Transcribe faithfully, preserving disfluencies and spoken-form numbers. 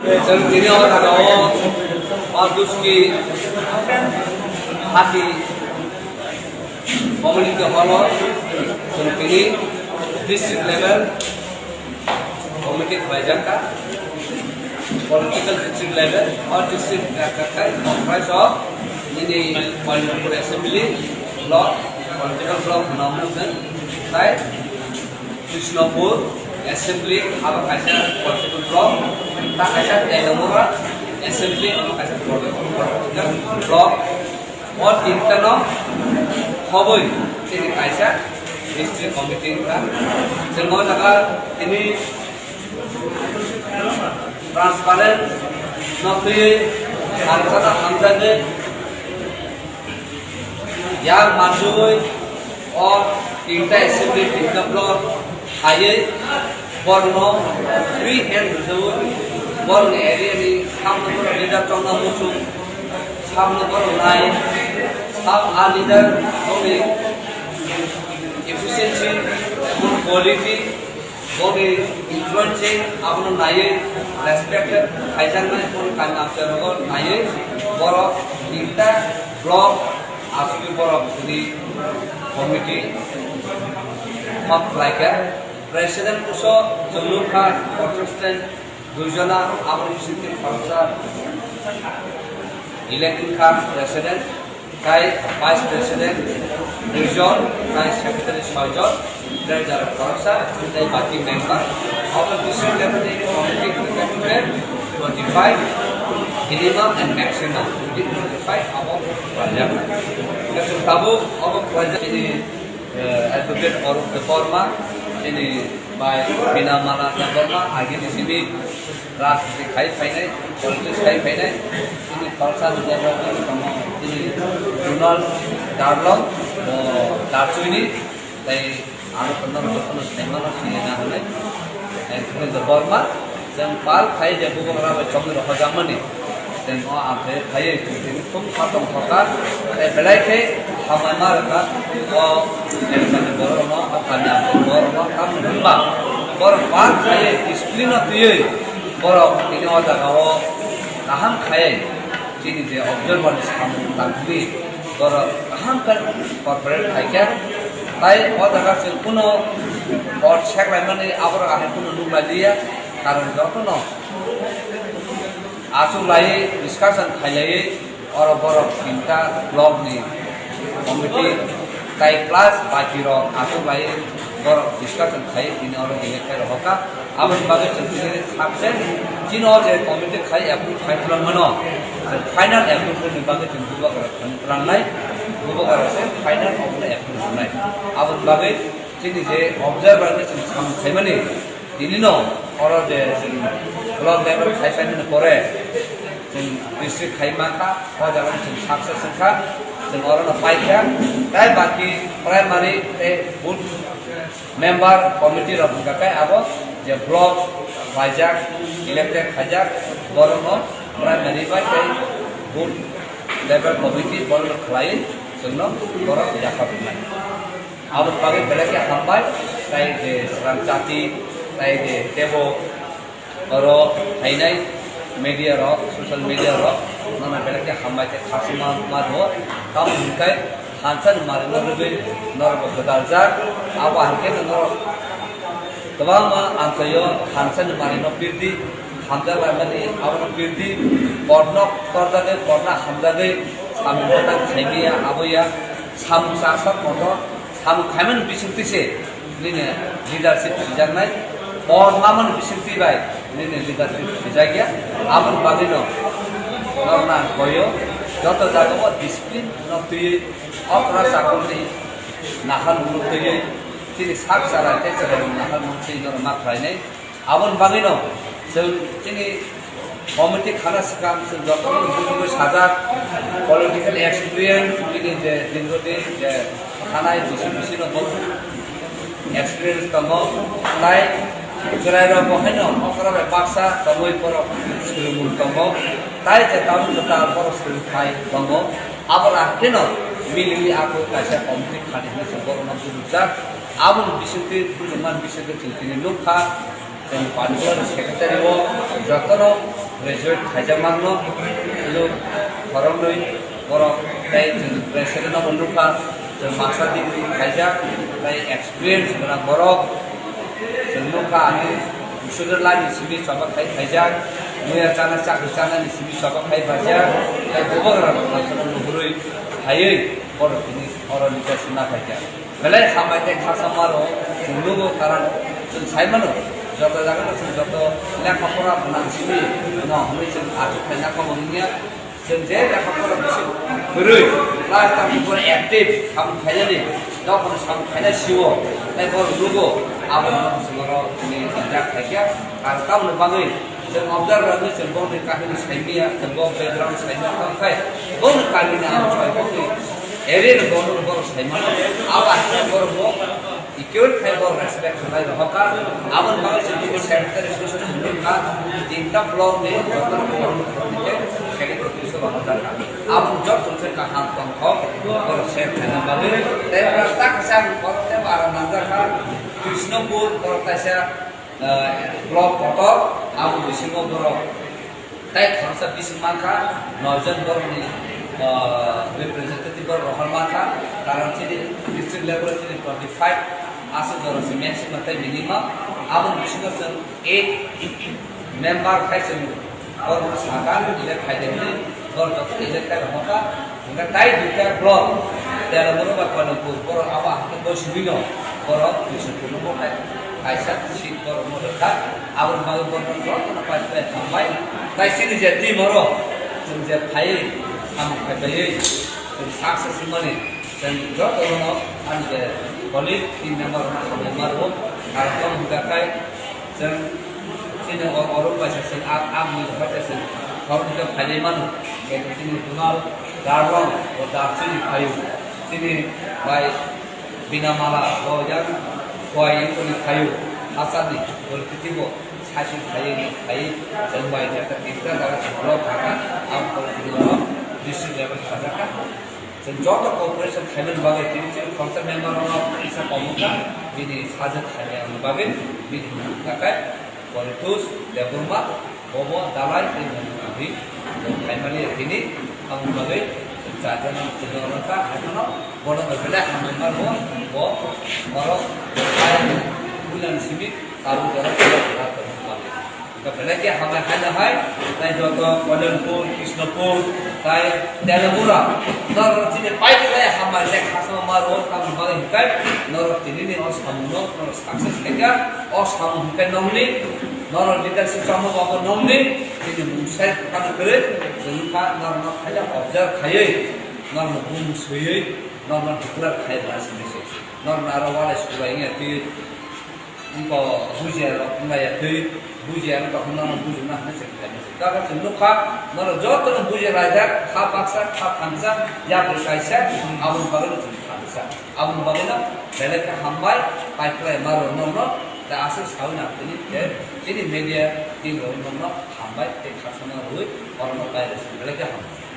Chwng tini o jaga o Paduski Hati Community Hall o chwng tini district level committee khlaijak kha, political district level, all district, uh, comprised of nini Manipur Assembly block, political block hwnwi mung se, tai Krishnapur Assembly abo kaisa political block, ta kaisa Teliamura Assembly abo kaisa political block. O tinta no khoboi chini kaisa district committee wngkha. Chwng o jaga tini transparent no twiwi hamjak hamjagwi yang manjui o tinta assembly tinta block khaiwi borokno free hand rwjago, borokni area ni samno borok leader chongna muchung, samno borok nai, sam a leader boni efficiency, boni quality, boni influencing, abono naiwi respected khaijaknai boni kami amchai rogo naiwi borok tinta block asugwi borok tini committee form khlaikha. President buso chwng nukha, contestant duijona, aboni bisingtwi khoroksa elect wngkha president, tai vice president duijon, tai secretary soijon, treasurer khoroksa, tai baki member. Obo district level ni committee twenty five, minimum and maximum twenty five abo khlaijak. Tabuk obo khlaijak ini eh, Advocate Arup Debbarma, chini bai Bina Mala Debbarma, agini simi rajniti khai phainai, politics khai phainai, chini Khalsa Debbarma, chini Donald Darlong, o Darchuini, tai ano kono kono saimano sinina hwnwi, eh, Debbarma, chwng pal khai je bubagra bai chongwi rohorjakmani. Chwng o amchai phaiwi chwng tini thum kha tongthokha. Tei belai khe hambai ma rwkha o election ni borok rokno, o kami amchai borok rokno. Tamni hwnba borok bak khaiwi discipline no twiwi borok tini o jaga o kaham khaiwi chini je observer ni samung tangkhe borok kaham khe cooperate khaikha. Tai o jaga chwng kuno hor seklaimani aborok ahai kuno nukla liya, karon jotono Achuk laiwi discussion khailaiwi oro borok tinta block ni committee tai plus baki rok achuk laiwi borok discussion khai tini oro elect khai rohorkha. Aboni bagwi chwng tini subject chini o je committee khai approve khai twlang mano, final approve ni bagwi chwng bubagra thani twlangnai, bubagra se final obono approve rwnai. Aboni bagwi chini je observer ni chwng samung khaimani, tini no oro je chwng block level khai phaimani pore chwng district khai mankha, o jaga chwng success wngkha, chwng oro no paikha, tai baki primary tei booth member committee rok wngkha, tai abo je block khlaijak, elected khaijak, borok no primary bai tei booth level committee borok no khlaiwi chwng no borok yaphar rwnai. Aboni bagwi belai khe hambai, tai je srang chati, tai je tebo oro phainai media rok, social media rok, nono belai khe hambai khe khasima ma rwo. Tamo hwnkhai thansa ni mari no rwgwi norok bo gwdal jak, abo hai khe norok kwbangma amchaio thansa ni mari no pirdi, hamjak laimani abono pirdi, korno torjagwi, korno hamjagwi, samung bwtang khaimaya, aboya, samung chaksa kotor, samung khaimani bisingtwi se nini leadership sijaknai, kor lamani bisingtwi bai nini leadership sijakya, aboni bagwino norokno ang koyo, joto jagao discipline no twiwi okra chakurni nahal mwnwi twiwi chini sak chara tei chwrairok nahal mwnwi norok ma khlainai. Aboni bagwino chwng chini committee khana swkang chwng jotono bujugwi sajak, political experience bini je dirghodin je thanai bisi bisi no bo experience tongo, tai chwrairok bo haino okra bai baksa tongwi borok swrwngmung tongo, tai je tabuk kwtal borok swrwngthai tongo, abo rang kheno milwi ako kaisa committee khani hinwi chwng borokno bujukjak, aboni bisingtwi bujukmani bisingtwi chwng tini nukha. Chwng particular secretary o jotono Graduate khaijak mangno, philuk khoroknwi borok tei chwng president no nukha, chwng master degree khaijak, tei experience gwnang borok chwng nukha, ani sugar line ni simi choba khai khaijak, muya chana chakri chana ni simi choba khai phaijak, tei bubagra rok nuhurwi phaiwi borok tini oro ni sima khaijak. Belai hambai tei khasama rok chwng nugo, karon chwng sai mano, joto jaga no chwng joto lekha pora gwnang simi no hwnwi chwng achuk khaina kamo wngya. Chwng je lekha pora bisi kwrwi, plus tamni pore active samung khainani, dophano samung khaina sio, tei borok nugo, abo no chwng oro ni jak khaikya, karon tamoni bagwi chwng observe rwgwi chwng bongni kahini saimaya, chwng bo background saimaya, tongkhe bongni kahini ang chwng bongni area ni borok, borok sai mano, abo aswk borok bo equal khai borok respect khlai rohorkha. Aboni bagwi chwng tini secretary session hwnwi kha, tinta block ni secretary session rohorjakha. Aboni joto se kaham tongthok borok share khaina bagwi. Tei tak kisa borok tei bara nangjak kha, Krishnapur borok kaisa, ah, block kotor, abo bisingo borok Tai khoroksa bising mankha, noi jon borokni, ah, representative borok rohor mankha, karon chini district level chini twenty five aswk jora se maximum tei minimum. Aboni bisingo chwng eight member khai chwng borokno sakha, elect khaidi hwnwi, borok jotono elect khai rohorkha. Hingke tai duita block, Telamura ba Koilampur, borok abo hake bo simi no, borok Bishnupur no bo kai, kaisa seat borok no rwkha, aboni bagwi borok no joto no pai pai hambai. Tai chini je team oro, chwng je phaiwi, samung khai paiwi, chwng success wngmani, chwng joto no ani je colleague, team member no hambai ma rwo, aro tong hingka kai, Chwng chini o-, oro kaisa chwng a, a mui rok kaisa chwng khoroknwi khe phailai mano. Khe chini Kunal Darlong bo Darchini phaio. Chini bai Binamala bo yang Khowai wngkoni phaio. Hachani politiki bo saichung phaiwi phaiwi chwng bai jata tinta jaga chwng block thangkha. Ang politiki oro district level thangjakha. Chwng joto cooperation khaimani bagwi tini chini khoroksa member rokno kisa komung kha, bini sajwk khaimani bagwi bini mung kha khe Politus Debbarma, bobo dalai tei mung kha bini mung khaimani tini aboni bagwi chwng charjano chwng rwkha, haiphano bono belai hambai ma rwo, bo borok builani simi tabuk jora tongmani bagwi. Hingke belai khe hambai haino hai, tai joto Koilampur, Krishnapur, tai Telamura. Norok chini pai khlai hambai le khasma ma rwo, tamni bagwi hingke norok tinini o samungno norok success khaikha. O samung hingke nongni, norok leadership chamo abo nongni, chini mung sai phano kwrwi, chwng kha norokno khaila observe khaiwi, norokno bumung swiwi, norokno declare khai bwla simi se. Norokno aro walai subai wngya twi. Wngkha bujiya rok wngya twi, bujiya wngkha hwnna no bujina hwnwi se khlai masa. Kaka chwng nukha, norok joto no bujiya laijak, kha baksa, kha thansa, yapri kaisa, aboni bagwi no chwng thansa. Aboni bagwi no belai khe hambai, pai khlai ma rok norok no, tei aswk sawi nang tini, tei chini media team rok norok no hambai, tei khasana rwui, oro no pai rwsong belai khe hambai.